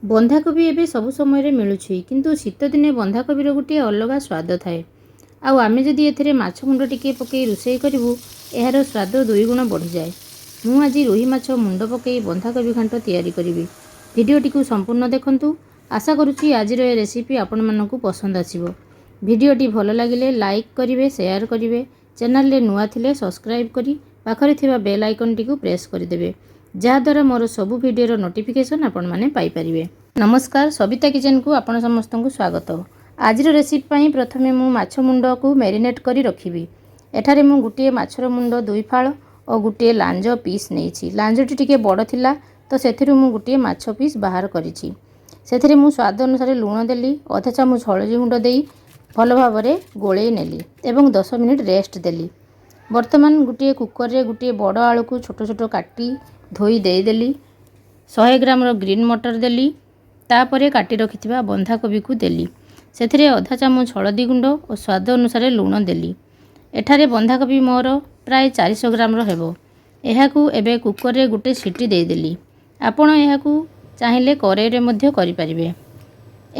ବନ୍ଧାକୋବି ଏବେ ସବୁ ସମୟରେ ମିଳୁଛି, କିନ୍ତୁ ଶୀତଦିନେ ବନ୍ଧାକୋବିର ଗୋଟିଏ ଅଲଗା ସ୍ୱାଦ ଥାଏ। ଆଉ ଆମେ ଯଦି ଏଥିରେ ମାଛ ମୁଣ୍ଡ ଟିକିଏ ପକାଇ ରୋଷେଇ କରିବୁ, ଏହାର ସ୍ୱାଦ ଦୁଇଗୁଣ ବଢ଼ିଯାଏ। ମୁଁ ଆଜି ରୋହି ମାଛ ମୁଣ୍ଡ ପକାଇ ବନ୍ଧାକୋବି ଘାଣ୍ଟ ତିଆରି କରିବି। ଭିଡ଼ିଓଟିକୁ ସମ୍ପୂର୍ଣ୍ଣ ଦେଖନ୍ତୁ। ଆଶା କରୁଛି ଆଜିର ଏ ରେସିପି ଆପଣମାନଙ୍କୁ ପସନ୍ଦ ଆସିବ। ଭିଡ଼ିଓଟି ଭଲ ଲାଗିଲେ ଲାଇକ୍ କରିବେ, ସେୟାର କରିବେ। ଚ୍ୟାନେଲରେ ନୂଆ ଥିଲେ ସବସ୍କ୍ରାଇବ୍ କରି ପାଖରେ ଥିବା ବେଲ୍ ଆଇକନ୍ଟିକୁ ପ୍ରେସ୍ କରିଦେବେ, ଯାହାଦ୍ୱାରା ମୋର ସବୁ ଭିଡ଼ିଓର ନୋଟିଫିକେସନ୍ ଆପଣମାନେ ପାଇପାରିବେ। ନମସ୍କାର, ସବିତା କିଚେନକୁ ଆପଣ ସମସ୍ତଙ୍କୁ ସ୍ୱାଗତ। ଆଜିର ରେସିପି ପାଇଁ ପ୍ରଥମେ ମୁଁ ମାଛ ମୁଣ୍ଡକୁ ମ୍ୟାରିନେଟ୍ କରି ରଖିବି। ଏଠାରେ ମୁଁ ଗୋଟିଏ ମାଛର ମୁଣ୍ଡ ଦୁଇ ଫାଳ ଓ ଗୋଟିଏ ଲାଞ୍ଜ ପିସ୍ ନେଇଛି। ଲାଞ୍ଜଟି ଟିକେ ବଡ଼ ଥିଲା ତ ସେଥିରୁ ମୁଁ ଗୋଟିଏ ମାଛ ପିସ୍ ବାହାର କରିଛି। ସେଥିରେ ମୁଁ ସ୍ୱାଦ ଅନୁସାରେ ଲୁଣ ଦେଲି, ଅଧା ଚାମଚ ହଳଦୀ ଗୁଣ୍ଡ ଦେଇ ଭଲ ଭାବରେ ଗୋଳେଇ ନେଲି ଏବଂ 10 ମିନିଟ୍ ରେଷ୍ଟ ଦେଲି। ବର୍ତ୍ତମାନ ଗୋଟିଏ କୁକରରେ ଗୋଟିଏ ବଡ଼ ଆଳୁକୁ ଛୋଟ ଛୋଟ କାଟି ଧୋଇ ଦେଇଦେଲି। 100 ଗ୍ରାମର ଗ୍ରୀନ୍ ମଟର ଦେଲି। ତାପରେ କାଟି ରଖିଥିବା ବନ୍ଧାକୋବିକୁ ଦେଲି। ସେଥିରେ ଅଧା ଚାମଚ ହଳଦୀ ଗୁଣ୍ଡ ଓ ସ୍ୱାଦ ଅନୁସାରେ ଲୁଣ ଦେଲି। ଏଠାରେ ବନ୍ଧାକୋବି ମୋର ପ୍ରାୟ 400 ଗ୍ରାମର ହେବ। ଏହାକୁ ଏବେ କୁକରରେ ଗୋଟେ ସିଟି ଦେଇଦେଲି। ଆପଣ ଏହାକୁ ଚାହିଁଲେ କରେଇରେ ମଧ୍ୟ କରିପାରିବେ।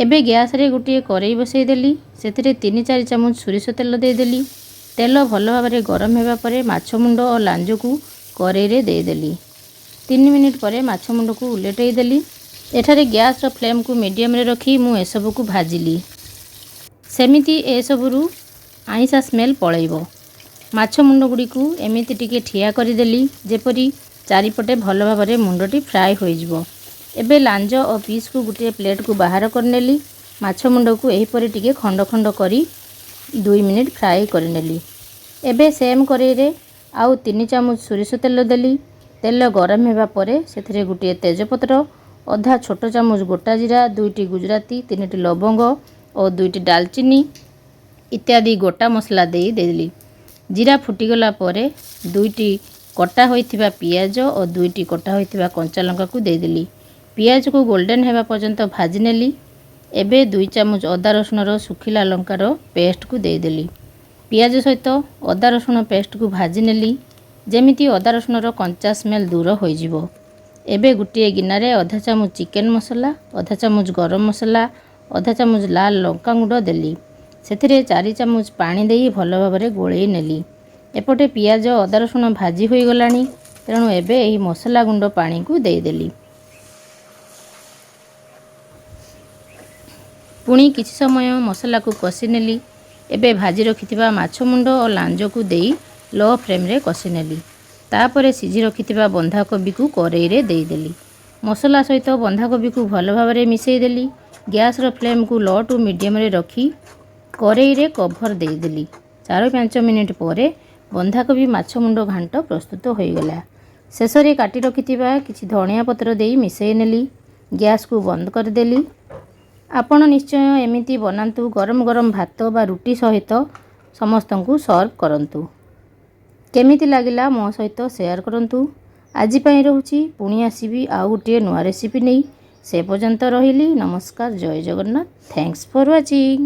ଏବେ ଗ୍ୟାସରେ ଗୋଟିଏ କରେଇ ବସାଇଦେଲି। ସେଥିରେ 3-4 ଚାମଚ ସୋରିଷ ତେଲ ଦେଇଦେଲି। ତେଲ ଭଲ ଭାବରେ ଗରମ ହେବା ପରେ ମାଛ ମୁଣ୍ଡ ଓ ଲାଞ୍ଜକୁ କରେଇରେ ଦେଇଦେଲି। 3 ମିନିଟ୍ ପରେ ମାଛ ମୁଣ୍ଡକୁ ଓଲଟେଇ ଦେଲି। ଏଠାରେ ଗ୍ୟାସର ଫ୍ଲେମ୍କୁ ମିଡ଼ିୟମରେ ରଖି ମୁଁ ଏସବୁକୁ ଭାଜିଲି। ସେମିତି ଏସବୁରୁ ଆଇଁଷା ସ୍ମେଲ୍ ପଳେଇବ। ମାଛ ମୁଣ୍ଡ ଗୁଡ଼ିକୁ ଏମିତି ଟିକେ ଠିଆ କରିଦେଲି, ଯେପରି ଚାରିପଟେ ଭଲ ଭାବରେ ମୁଣ୍ଡଟି ଫ୍ରାଏ ହୋଇଯିବ। ଏବେ ଲାଞ୍ଜ ଓ ପିସ୍କୁ ଗୋଟିଏ ପ୍ଲେଟ୍କୁ ବାହାର କରିନେଲି। ମାଛ ମୁଣ୍ଡକୁ ଏହିପରି ଟିକେ ଖଣ୍ଡ ଖଣ୍ଡ କରି 2 ମିନିଟ୍ ଫ୍ରାଏ କରିନେଲି। ଏବେ ସେମ୍ କରେଇରେ ଆଉ 3 ଚାମଚ ସୋରିଷ ତେଲ ଦେଲି। ତେଲ ଗରମ ହେବା ପରେ ସେଥିରେ ଗୋଟିଏ ତେଜପତ୍ର, ଅଧା ଛୋଟ ଚାମଚ ଗୋଟା ଜିରା, ଦୁଇଟି ଗୁଜୁରାତି, ତିନିଟି ଲବଙ୍ଗ ଓ ଦୁଇଟି ଡାଲଚିନି ଇତ୍ୟାଦି ଗୋଟା ମସଲା ଦେଇ ଦେଲି। ଜିରା ଫୁଟିଗଲା ପରେ ଦୁଇଟି କଟା ହୋଇଥିବା ପିଆଜ ଓ ଦୁଇଟି କଟା ହୋଇଥିବା କଞ୍ଚା ଲଙ୍କାକୁ ଦେଇଦେଲି। ପିଆଜକୁ ଗୋଲ୍ଡେନ୍ ହେବା ପର୍ଯ୍ୟନ୍ତ ଭାଜି ନେଲି। ଏବେ 2 ଚାମଚ ଅଦା ରସୁଣର ଶୁଖିଲା ଲଙ୍କାର ପେଷ୍ଟକୁ ଦେଇଦେଲି। ପିଆଜ ସହିତ ଅଦା ରସୁଣ ପେଷ୍ଟକୁ ଭାଜି ନେଲି, ଯେମିତି ଅଦା ରସୁଣର କଞ୍ଚା ସ୍ମେଲ୍ ଦୂର ହୋଇଯିବ। ଏବେ ଗୋଟିଏ ଗିନାରେ ଅଧା ଚାମଚ ଚିକେନ୍ ମସଲା, ଅଧା ଚାମଚ ଗରମ ମସଲା, ଅଧା ଚାମଚ ଲାଲ ଲଙ୍କା ଗୁଣ୍ଡ ଦେଲି। ସେଥିରେ 4 ଚାମଚ ପାଣି ଦେଇ ଭଲ ଭାବରେ ଗୋଳେଇ ନେଲି। ଏପଟେ ପିଆଜ ଅଦା ରସୁଣ ଭାଜି ହୋଇଗଲାଣି, ତେଣୁ ଏବେ ଏହି ମସଲା ଗୁଣ୍ଡ ପାଣିକୁ ଦେଇଦେଲି। ପୁଣି କିଛି ସମୟ ମସଲାକୁ କଷି ନେଲି। ଏବେ ଭାଜି ରଖିଥିବା ମାଛ ମୁଣ୍ଡ ଓ ଲାଞ୍ଜକୁ ଦେଇ ଲୋ ଫ୍ଲେମ୍ରେ କଷି ନେଲି। ତାପରେ ସିଝି ରଖିଥିବା ବନ୍ଧାକୋବିକୁ କରେଇରେ ଦେଇଦେଲି। ମସଲା ସହିତ ବନ୍ଧାକୋବିକୁ ଭଲ ଭାବରେ ମିଶାଇ ଦେଲି। ଗ୍ୟାସର ଫ୍ଲେମ୍କୁ ଲୋ ଟୁ ମିଡ଼ିୟମରେ ରଖି କରେଇରେ କଭର୍ ଦେଇଦେଲି। 4-5 ମିନିଟ୍ ପରେ ବନ୍ଧାକୋବି ମାଛ ମୁଣ୍ଡ ଘାଣ୍ଟ ପ୍ରସ୍ତୁତ ହୋଇଗଲା। ଶେଷରେ କାଟି ରଖିଥିବା କିଛି ଧନିଆ ପତ୍ର ଦେଇ ମିଶାଇ ନେଲି। ଗ୍ୟାସକୁ ବନ୍ଦ କରିଦେଲି। ଆପଣ ନିଶ୍ଚୟ ଏମିତି ବନାନ୍ତୁ। ଗରମ ଗରମ ଭାତ ବା ରୁଟି ସହିତ ସମସ୍ତଙ୍କୁ ସର୍ଭ କରନ୍ତୁ। କେମିତି ଲାଗିଲା, ମୋ ସହିତ ସେୟାର କରନ୍ତୁ। ଆଜି ପାଇଁ ରହୁଛି। ପୁଣି ଆସିବି ଆଉ ଗୋଟିଏ ନୂଆ ରେସିପି ନେଇ। ସେ ପର୍ଯ୍ୟନ୍ତ ରହିଲି। ନମସ୍କାର, ଜୟ ଜଗନ୍ନାଥ। Thanks for watching.